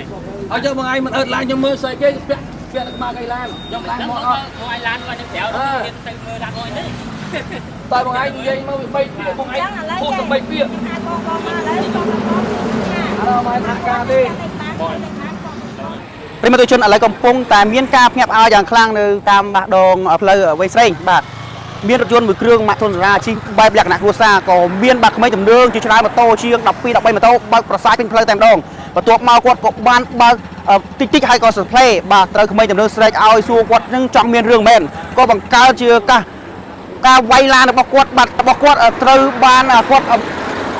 ឲ្យយកបងឯងមិនអើតឡានខ្ញុំមើលស្អីគេពាក់ពាក់នឹងក្បាលកៃឡានខ្ញុំឡានមកអត់ បងឯងឡានមកទៅក្រៅទៀតទៅមើលឡានបងឯងទេ តែបងឯងនិយាយមកវា3ពាក្យបងឯងพูดតែ3ពាក្យ ថាបងបងមកឥឡូវសូមបងជាសញ្ញា អត់មកថាការទេ បង ប្រិមត្តជនឥឡូវកំពុងតែមានការភ្ញាក់ផ្អើលយ៉ាងខ្លាំងនៅតាមបាសដងផ្លូវវៃស្រេងបាទមានរថយន្តមួយគ្រឿងម៉ាកធនសារាជិះបែបលក្ខណៈគ្រួសារក៏មានបាក់ក្មេងទំនើងជាច្រើនម៉ូតូជាង12 13ម៉ូតូបើកប្រសាយពេញផ្លូវតែម្ដងបន្ទាប់មកគាត់ក៏បានបើកតិចតិចហើយក៏សផ្លេបាទត្រូវក្មេងទំនើងស្រែកឲ្យសួរគាត់នឹងចង់មានរឿងមែនក៏បង្កើតជាឱកាសការវាយឡានរបស់គាត់បាត់របស់គាត់ត្រូវបានគាត់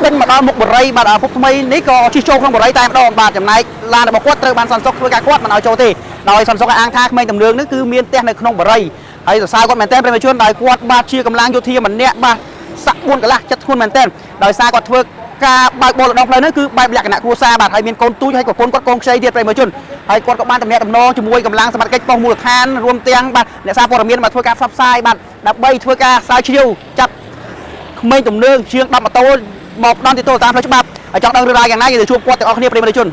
ដេញមកដល់មុខបរិយបាទភពថ្មីនេះក៏ជិះចូលក្នុងបរិយតែម្ដងបាទចំណែកឡានរបស់គាត់ត្រូវបានសន្សុកធ្វើការគាត់មិនឲ្យចូលទេដោយសន្សុកអាងថាក្មេងទំនើងនេះគឺមានផ្ទះនៅក្នុងបរិយហើយសរសើរគាត់មែនទែនប្រិយមិត្តជនដោយគាត់បាទជាកម្លាំងយោធាម្នាក់បាទសាក់4កន្លះចិត្តធ្ងន់មែនទែនដោយសារគាត់ធ្វើការបើកបរលដងផ្លូវនេះគឺបែបលក្ខណៈគ្រួសារបាទហើយមានកូនទូចហើយក៏កូនគាត់កូនខ្ចីទៀតប្រិយមិត្តជនហើយគាត់ក៏បានតំណាក់តំណងជាមួយកម្លាំងសមត្ថកិច្ចប៉ុស្តិ៍មូលដ្ឋានរួមទាំងបាទអ្នកសារព័ត៌មានមកធ្វើការផ្សព្វផ្សាយបាទដើម្បីធ្វើការស្រាវជ្រាវចាប់ ក្មេងទំនើងជាង10ម៉ូតូមកផ្ដន់ទីទោតាមផ្លូវច្បាប់ហើយចង់ដឹងរឿងរ៉ាវយ៉ាងណាយើងទៅជួបគាត់ទាំងអស់គ្នាប្រិយមិត្តជន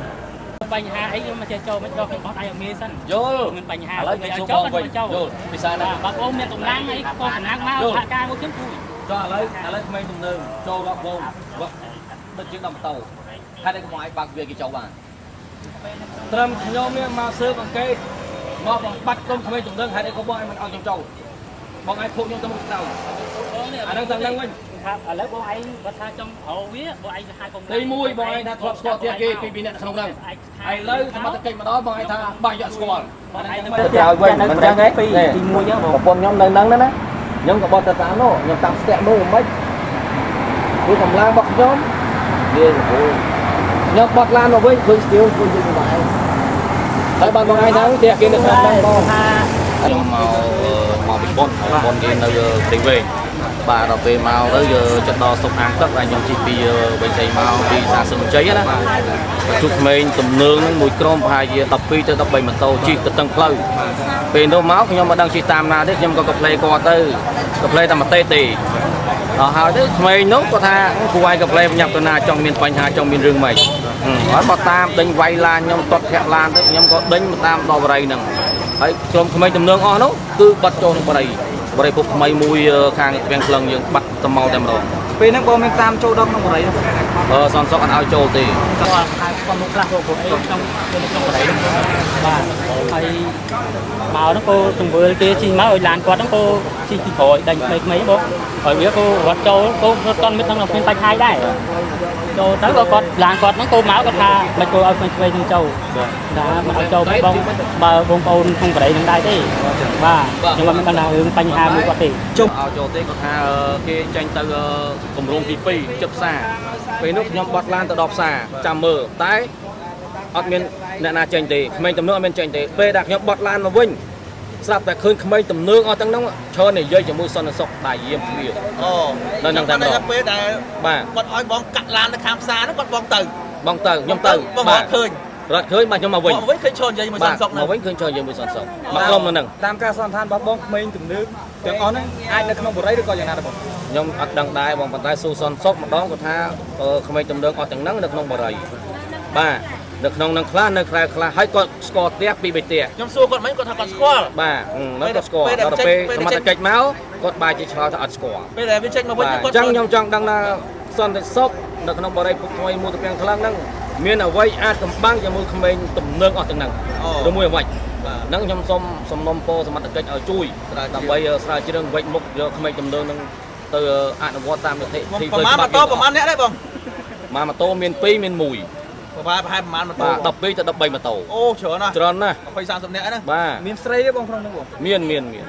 បញ្ហាអីខ្ញុំមកចេះចូលមិនដល់ខ្ញុំបោះដៃឲ្យមេសិន យល់ មានបញ្ហា ឥឡូវខ្ញុំសួរបងវិញយល់ភាសាណា បាទបងមានកម្លាំងអីក៏កម្លាំងមកសហការមួយខ្ញុំជួយ ចុះឥឡូវឥឡូវក្មេងទំនើងចូលរាប់វងដូចជាង10ម៉ូតូហេតុអីកុំឲ្យបើកវាគេចូលបានត្រឹមខ្ញុំនេះមកស៊ើបអង្កេតមកបំបត្តិក្រុមក្មេងទំនើងហេតុអីក៏បងឯងមិនឲ្យខ្ញុំចូលបងឯងភូកខ្ញុំទៅមុខទៅអាហ្នឹងទាំងហ្នឹងវិញ ថាឥឡូវបងឯងគាត់ថាចង់រកវាបងឯងហៅកម្លាំង ទី1បងឯងថាធ្លាប់ស្គាល់ផ្ទះគេពី2នាក់ក្នុងហ្នឹងឥឡូវសមត្ថកិច្ចមកដល់បងឯងថាបាញ់យកស្គាល់ បងឯង ទៅក្រោយវិញមិនចឹងទេ ទី1ហ្នឹងបង ប្រពន្ធខ្ញុំនៅហ្នឹងណាខ្ញុំក៏បត់ទៅតាមនោះខ្ញុំតាមស្ទាក់នោះមិនព្រោះកម្លាំងរបស់ខ្ញុំវារហូតខ្ញុំបត់ឡានមកវិញឃើញស្ទៀវឃើញយើងមកឯងហើយបានបងឯងថាផ្ទះគេនៅក្នុងហ្នឹងបង ខ្ញុំមកមកពីប៉ុនប៉ុនគេនៅព្រៃវែងបាទដល់ពេលមកទៅយើងចិត្តដល់សុកអាងទឹកហើយខ្ញុំជិះពីវែងសីមកពីសាសឹងជ័យណាជួបក្មេងទំនើងហ្នឹងមួយក្រុមប្រហែលជា12ទៅ13ម៉ូតូជិះទៅតឹងផ្លូវពេលនោះមកខ្ញុំមិនដឹងជិះតាមណាទេខ្ញុំក៏កាផ្លេគាត់ទៅកាផ្លេតែមួយទេទេដល់ហើយទៅក្មេងនោះគាត់ថាគួរឲ្យកាផ្លេញ៉ាប់ទៅណាចង់មានបញ្ហាចង់មានរឿងម៉េចហើយមកតាមដេញវាយឡានខ្ញុំទាត់ធាក់ឡានទៅខ្ញុំក៏ដេញមកតាមដល់បរិយហ្នឹងហើយក្រុមក្មេងទំនើងអស់នោះគឺបាត់ចូលក្នុងបរិយបរិយភពថ្មីមួយខាងទ្វាំងក្លឹងយើងបាត់ទៅមកតែម្ដង ពេលហ្នឹងបងមានតាមចូលដល់ក្នុងបរិយ អឺសន្តិសុខអត់ឲ្យចូលទេ គាត់ហៅគាត់មកខ្លះពួកអីក្នុងក្នុងបរិយបាទហើយមកហ្នឹងគោទង្វើគេជិះមកឲ្យឡានគាត់ហ្នឹងគោជិះពីក្រោយដេញក្មេងៗបងហើយវាគោរត់ចូលគោរត់តន់មិនដឹងមានបញ្ហាដែរចូលទៅក៏គាត់ឡានគាត់ហ្នឹងគោមកគាត់ថាមិនគោឲ្យក្មេងៗហ្នឹងចូលថាមិនឲ្យចូលបងបើបងប្អូនក្នុងបរិយហ្នឹងដែរទេបាទខ្ញុំមិនដឹងថារឿងបញ្ហាមួយគាត់ទេ ឲ្យចូលទេគាត់ថាគេចេញទៅគម្រោងទី2ចិត្តផ្សារពេលនោះខ្ញុំបត់ឡានទៅដល់ផ្សារចាំមើលតែអត់មានអ្នកណាចេញទេក្មេងទំនើងអត់មានចេញទេពេលដែលខ្ញុំបត់ឡានមកវិញស្រាប់តែឃើញក្មេងទំនើងអស់ទាំងហ្នឹងឈរនិយាយជាមួយសន្តិសុខដែលយាមទ្វារ អូ នៅហ្នឹងតែម្ដង ពេលដែល បាទ គាត់ឲ្យបងកាក់ឡាននៅខាងផ្សារហ្នឹងគាត់បងទៅ បងទៅខ្ញុំទៅ បង បាទ រត់ឃើញ រត់ឃើញបាទខ្ញុំមកវិញ បងវិញឃើញឈរនិយាយជាមួយស បាទ ន្តិសុខហ្នឹង មកវិញឃើញឈរនិយាយមួយសន្តិសុខមកក្រុមនៅហ្នឹង តាមការសន្និដ្ឋានរបស់បងក្មេងទំនើងទាំងអស់ហ្នឹងអាចនៅក្នុងបរិយឬក៏យ៉ាងណាដែរបង ខ្ញុំអត់ដឹងដែរបងប៉ុន្តែស៊ូសន្តិសុខម្ដងគាត់ថាក្មេងទំនើងអស់ទាំងហ្នឹងនៅក្នុងបរិយបាទនៅក្នុងហ្នឹងខ្លះនៅក្រៅខ្លះហើយគាត់ស្គាល់ផ្ទះពីរបីផ្ទះ ខ្ញុំសួរគាត់មិញគាត់ថាគាត់ស្គាល់ បាទនៅគាត់ស្គាល់ដល់ពេលសមត្ថកិច្ចមកគាត់បែរជាឆ្លើយថាអត់ស្គាល់ ពេលដែលវាចេញមកវិញ បាទ គាត់ អញ្ចឹងខ្ញុំចង់ដឹងថាសន្តិសុខនៅក្នុងបរិយពុកថ្មីមួយទំពាំងខ្លាំងហ្នឹងមានអ្វីអាចកំបាំងជាមួយក្មេងទំនើងអស់ទាំងហ្នឹងឬមួយអ្វីហ្នឹងខ្ញុំសូមសំណុំពរសមត្ថកិច្ចឲ្យជួយដើម្បីស្រាវជ្រាវវិចមុខយកក្មេងទំនើងហ្នឹងទៅអនុវត្តតាមនីតិវិធី ប្រហែលម៉ូតូប្រហែលអ្នកដែរបង ម៉ាម៉ូតូមាន2មាន1 ប្រហែលប្រហែលប្រហែលម៉ូតូ បាទ12ទៅ13ម៉ូតូ អូច្រើនណាស់ ច្រើនណាស់ 20 30អ្នកណា បាទ មានស្រីទេបងក្នុងហ្នឹងបង មានមានមាន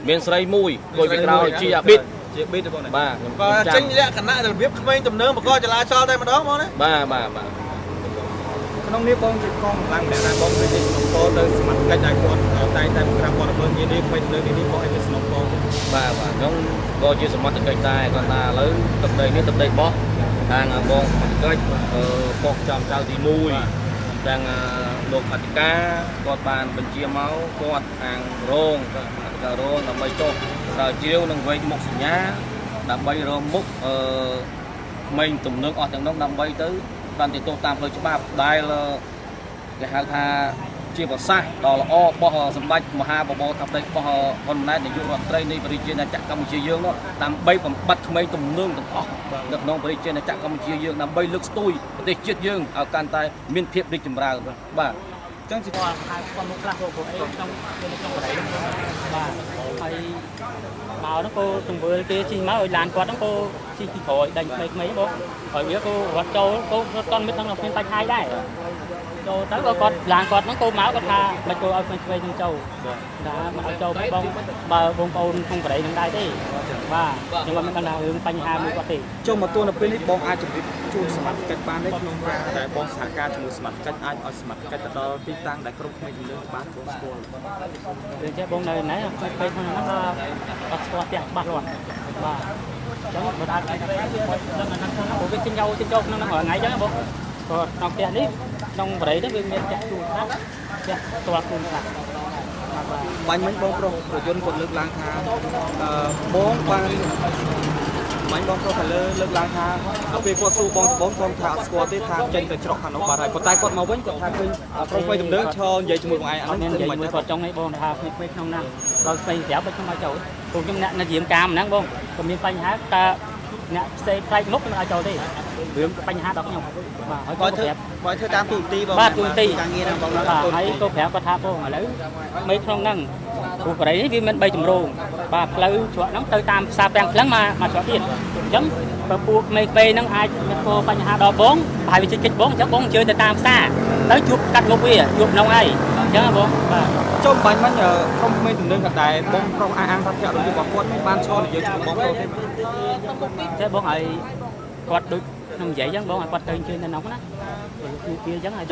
មានស្រីមួយគួយពីក្រោយជាអាប៊ីត ជាប៊ីតទេបងណា បាទខ្ញុំ បាទ ចាំ ចេញលក្ខណៈរបៀបក្មេងទំនើងបកចលាចលតែម្ដងហ្មងណា បាទបាទបាទ ក្នុងនេះបងជាកងកម្លាំងម្នាក់ដែរបងគឺជាសំណពរទៅសមត្ថកិច្ចឲ្យគាត់តែងតែបង្ក្រាបបទល្មើសនានាក្មេងទំនើងនេះបងឲ្យមានសំណពរ បាទបាទខ្ញុំក៏ជាសមត្ថកិច្ចដែរគាត់ថាឥឡូវទឹកដីនេះទឹកដីបោះខាងបងសមត្ថកិច្ចប៉ុកចំចៅទី1ទាំងលោកអធិការគាត់បានបញ្ជាមកគាត់ខាងរងគាត់អធិការរងដើម្បីចុះស្រាវជ្រាវនិងវែកមុខសញ្ញាដើម្បីរកមុខអឺក្មេងទំនើងអស់ទាំងនោះដើម្បីទៅតាមទោសតាមផ្លូវច្បាប់ដែល គេហៅថាជាប្រសាសន៍ដ៏ល្អរបស់សម្ដេចមហាបវរធិបតីរបស់ហ៊ុនម៉ាណែតនាយករដ្ឋមន្ត្រីនៃប្រជាណាចក្រកម្ពុជាយើងនោះដើម្បីបំបត្តិក្មេងទំនើងទាំងអស់នៅក្នុងប្រជាណាចក្រកម្ពុជាយើងដើម្បីលើកស្ទួយប្រទេសជាតិយើងឲ្យកាន់តែមានភាពរីកចម្រើនបាទ ចឹងជា គាត់ហៅគាត់មុខខ្លះបងព្រោះអីក្នុងក្នុងបរិយាបាទហើយមកហ្នឹងក៏ទង្វើគេជិះមកឲ្យឡានគាត់ហ្នឹងក៏ជិះពីក្រោយដេញក្មេងៗបងហើយវាក៏រត់ចូលក៏រត់តន់មិត្តហ្នឹងគ្មានបញ្ហាដែរចូលទៅក៏គាត់ឡានគាត់ហ្នឹងក៏មកគាត់ថាមិនក៏ឲ្យក្មេងៗហ្នឹងចូលថាមិនឲ្យចូលបងបើបងប្អូនក្នុងបរិយាហ្នឹងដែរទេបាទខ្ញុំមិនដឹងថារឿងបញ្ហាមួយគាត់ទេ ចូលមកទល់នៅពេលនេះបងអាចជម្រាបជូនសមត្ថកិច្ចបានទេក្នុងការដែលបងសហការជាមួយសមត្ថកិច្ចអាចឲ្យសមត្ថកិច្ចទៅដល់ទីតាំងដែលក្រុមក្មេងជំនឿបានបងស្គាល់ រឿងចេះបងនៅណែពេលក្នុងហ្នឹងក៏អត់ស្គាល់ផ្ទះច្បាស់លាស់បាទអញ្ចឹងបើអាចដឹងអាហ្នឹងក្នុងហ្នឹងព្រោះវាចេញចូលចេញចូលក្នុងហ្នឹងរាល់ថ្ងៃអញ្ចឹងបងក៏ក្នុងផ្ទះនេះក្នុងបរិយនេះវាមានផ្ទះជួលខ្លះផ្ទះផ្ទាល់ខ្លួនខ្លះ បាញ់មិញបងប្រុសរយន្តគាត់លើកឡើងថាអឺបងបានបាញ់បងប្រុសខាងលើលើកឡើងថាដល់ពេលគាត់សួរបងត្បងគាត់ថាអត់ស្គាល់ទេថាចេញទៅច្រកខាងនោះបាត់ហើយប៉ុន្តែគាត់មកវិញគាត់ថាឃើញក្រុមក្មេងទំនើងឈរនិយាយជាមួយបងឯងអា អត់ ហ្នឹង មាននិយាយមួយគាត់ចង់ឲ្យបងថាក្មេងៗក្នុងហ្នឹងដល់ស្វែងប្រាប់ឲ្យខ្ញុំឲ្យចូលព្រោះខ្ញុំអ្នកនៅយាមកាមហ្នឹងបងក៏មានបញ្ហាតើអ្នកផ្សេងផ្លែកមុខមិនឲ្យចូលទេរឿងបញ្ហាដល់ខ្ញុំបាទហើយ បើធ្វើ គាត់ប្រាប់ បើធ្វើតាមទូទីបង បាទទូទី ការងារហ្នឹងបង បាទហើយក៏ប្រាប់គាត់ថាបងឥឡូវមេក្នុងហ្នឹងព្រោះបរិយនេះវាមាន3ចម្រោងបាទផ្លូវជ្រក់ហ្នឹងទៅតាមផ្សារពាំងភ្លឹងមកមកជ្រក់ទៀតអញ្ចឹងបើពួកក្មេងៗហ្នឹងអាចមានពោបញ្ហាដល់បងប្រហែលវាជិះកិច្ចបងអញ្ចឹងបងអញ្ជើញទៅតាមផ្សារទៅជួបកាត់មុខវាជួបក្នុងហើយអញ្ចឹងហ៎បងបាទ ចុះបាញ់មិញក្រុមក្មេងទំនើងក៏ដែរបងប្រុសអះអាងថាភរិយារបស់គាត់មិនបានឈរនិយាយជាមួយបងប្រុសទេ ចេះបងឲ្យគាត់ដូចខ្ញុំនិយាយអញ្ចឹងបងឲ្យគាត់ទៅអញ្ជើញនៅក្នុងណាព្រោះគឺវាអញ្ចឹងឲ្យ